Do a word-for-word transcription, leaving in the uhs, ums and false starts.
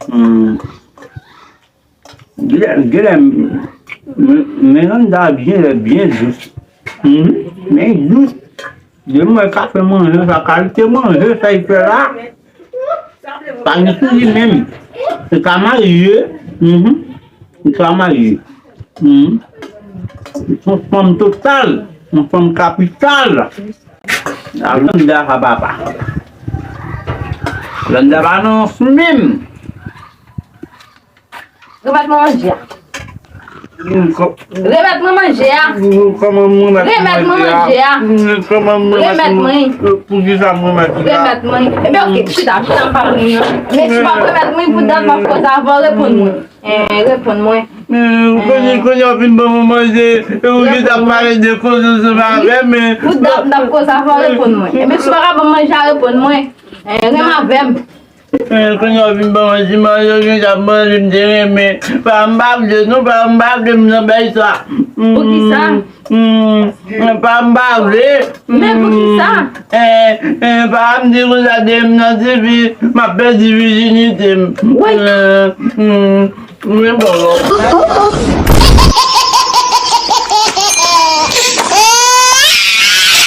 Hmm. Genlè, genlè, men, men nan da byen, byen dous. Mhm. Men dous. Depi mwen ka fè manje sa, kalite manje sa y fè la, pa gen sou li menm. Se ka marye. Mhm. Se ka marye. Mhm. Se yon fanm total, yon fanm kapital. A Landa sa papa. Landa pa nan menm. Remèt mwen manje a. Remèt mwen manje a. Kòman mwen remèt Remèt mwen manje a? Kòman mwen Remèt mwen. Pou ki sa mwen remèt li la? Remèt mwen. Ebyen, oke, chita, chita, m pa mouri non. Men si w ap remèt mwen pou dat m ap koze avè w, reponn mwen. Eh, reponn mwen. Kounye, kounye w ap vin ban mwen manje, e ou ki t ap pale de koze ansanm avè m, men pou dat m t ap koze avè w, reponn mwen. Ebyen, si w pa ka ban m manje a, reponn mwen. Eh, renmen avè m. Eh, kounye w ap vin ban mwen ti manje, ou gen jan manje m te renmen. Pa m pa vle, non, pa m pa vle m nan bay sa. Poukisa? Hmm, pa m pa vle. Men poukisa? Eh, eh, pa m di konsa de m nan tifi, m ap pèdi vijinite m. Woy. Eh, hmm, men bon, bon.